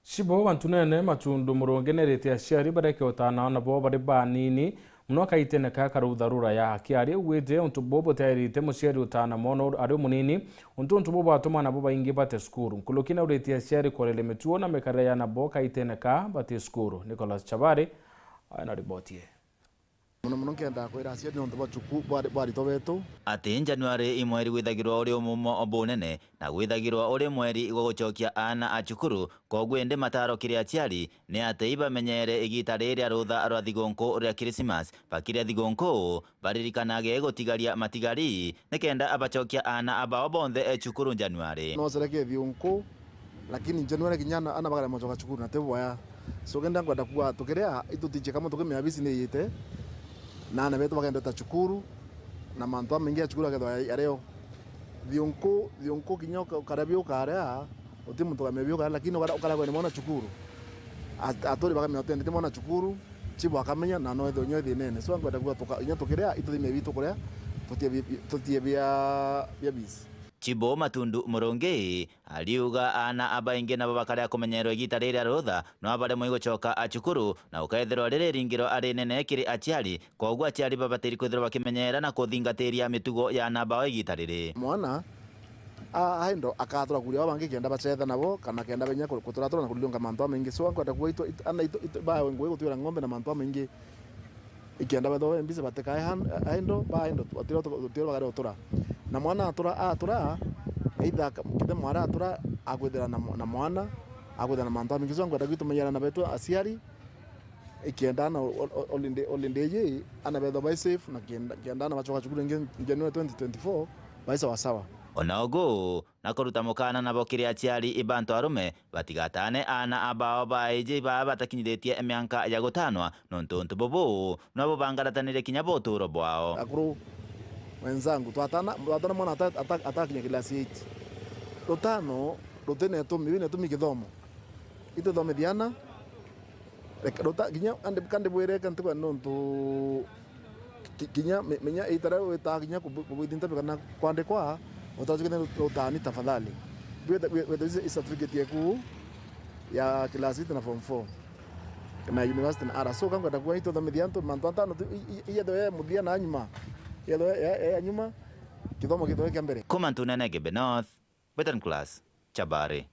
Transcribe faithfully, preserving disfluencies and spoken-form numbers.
Cibo Bantunene Matundu Murungi neerite aciari bareke utaana aana bao bari banini mono kaitene ka karutha ruraya. Akiaria augite untu buu butiairite muciari utaana mwana ari umunini, untu untu buu bwatuma aana bo baingi bate cukuru. Nkuruki naurite aciari kwereria mitugo na mikarire ya aana bo kaitene ka bati cukuru. Nicholas Chabari aina riboti ii. Mono mono nkendaa kwira aciari niuntu bwa cuku-, bwa, bwa aritwa betu. Ati Januari i mweri withagirwa uri umumo bunene, na gwithagirwa uri mweri gwa gucokia aana a cukuru, koguo indi mataro kiri aciari ni ati ibamenyere igita riri ria rutha rwa thigunku ria Christmas. Bakiria thigunku, baririkanage gutigaria matigari, nikenda abacokia aana abao bonthe e cukuru Januari. Nocereke thigunku, lakini January kinya ana, ana bakarema gucoka cukuru na ti bwaya. So kenda nkwenda kuuga tukiria, itutichie kamwe tukimenya bisi ni iyite, na ana betu bakenda ta cukuru, na mantu jamaingi ya cukuru akethwa ya, yario. Thiunku, thiunku kinya uka-, ukaria biukaria, uti muntu ukamenya biukaria, lakini ukara-, ukaragwa ni mwana cukuru. At-, aturi bakamenya utendete mwana cukuru, chibu akamenya, na no ethwe nyo thinene. So nkwenda kuuga tuka-, inya tukiria, ituthimie bitu kuria, tutie bi-, tutie bia, bia bisi. Chibo Matundu Murungi ariuga aana abaingi nabo bakaria kumenyerwa igita riri ria rutha, no baremwe gucoka a cukuru, na ukeethirwa riri ringiro ari nene kiri aciari, koguo aciari babatiri kwithirwa bakimenyera na kuthingatiria mitugo ya aana bao igita riri. Mwana a-, aendo akatura kuria aba bangi kenda bacetha nabo, kana kenda benya ku-, kuturatura na kurirunga mantu jamaingi. So nkwenda kuuga itu-, it-, aana itu-, itu-, bawe ngugi gutwira ng'ombe na mantu jamaingi. Ikenda bethwa be busy batikae han-, idle, ba idle, batira utu-, batira bagare utura. Na mwana atura, atura, either aka-, kithe mwara atura, akwithira na mwa-, na mwana, akwithira na mantu jamaingi. So nkwenda gwitu menyera na betu aciari, ikenda na o-, o-, o-, holiday, holiday iji, ana bethwa bai safe, na kenda, kenda ana bacoka cukuru ingi January twenty twenty-four, bai sawa sawa. Ona ugu, na kuruta mukana nabo kiri aciari ba antu arume, batigatane aana abao baiji baa batakinyithitie mianka ya gutanwa, nontu untu bubu no bubangaratanire kinya buturo bwao. Akuru wenzangu, twatana, twatana mwana ata-, ata-, atakinya class eight. Rutano, rutine itumi, wina itumi kithomo. Ituthomithie aana, reka, ruta-, kinya kandi, kandi bwire eka ntigwa nontu Ki-, kinya me-, menya itara wita kinya kubu-, kubwithinta kana kwandikwa, utachukene utani tafadhali. Weta, we-, weta ise certificate yaku ya class eight na form four. Na university na ara. So, kankwenda kuwa ituthomithia antu mantu atano tu, i-, i-, iyethwe ya muthia na nyuma. Iyethwe ya, ya, ya nyuma, kithomo kithoe kia mbere. Kuma Ntunene Ngembe North, Western Class, Chabari.